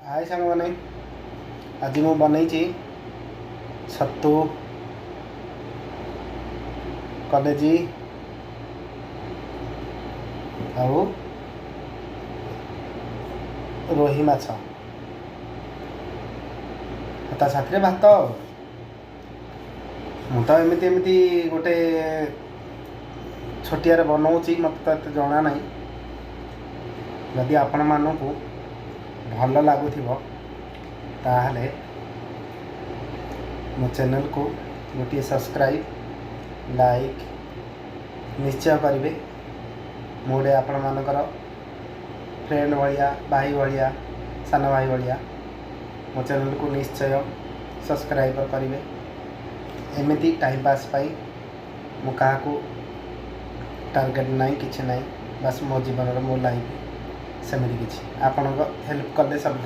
ହାଏ ସାଙ୍ଗମାନେ, ଆଜି ମୁଁ ବନେଇଛି ଛତୁ କଲେଜି ଆଉ ରୋହି ମାଛ, ତା ସାଥିରେ ଭାତ। ଆଉ ମୁଁ ତ ଏମିତି ଏମିତି ଗୋଟେ ଛୋଟିଆରେ ବନଉଛି, ମୋତେ ତ ଏତେ ଜଣା ନାହିଁ। ଯଦି ଆପଣମାନଙ୍କୁ ଭଲ ଲାଗୁଥିବ, ତାହେଲେ ମୋ ଚ୍ୟାନେଲକୁ ଗୋଟିଏ ସବସ୍କ୍ରାଇବ୍, ଲାଇକ୍ ନିଶ୍ଚୟ କରିବେ। ମୁଁ ଗୋଟେ ଆପଣମାନଙ୍କର ଫ୍ରେଣ୍ଡ ଭଳିଆ, ଭାଇ ଭଳିଆ, ସାନ ଭାଇ ଭଳିଆ। ମୋ ଚ୍ୟାନେଲକୁ ନିଶ୍ଚୟ ସବସ୍କ୍ରାଇବ୍ କରିବେ। ଏମିତି ଟାଇମ୍ ପାସ୍ ପାଇଁ, ମୁଁ କାହାକୁ ଟାର୍ଗେଟ୍ ନାହିଁ, କିଛି ନାହିଁ। ବାସ୍ ମୋ ଜୀବନର, ମୋ ଲାଇଫ୍, ସେମିତି କିଛି ଆପଣଙ୍କ ହେଲ୍ପ କଲେ ସବୁ।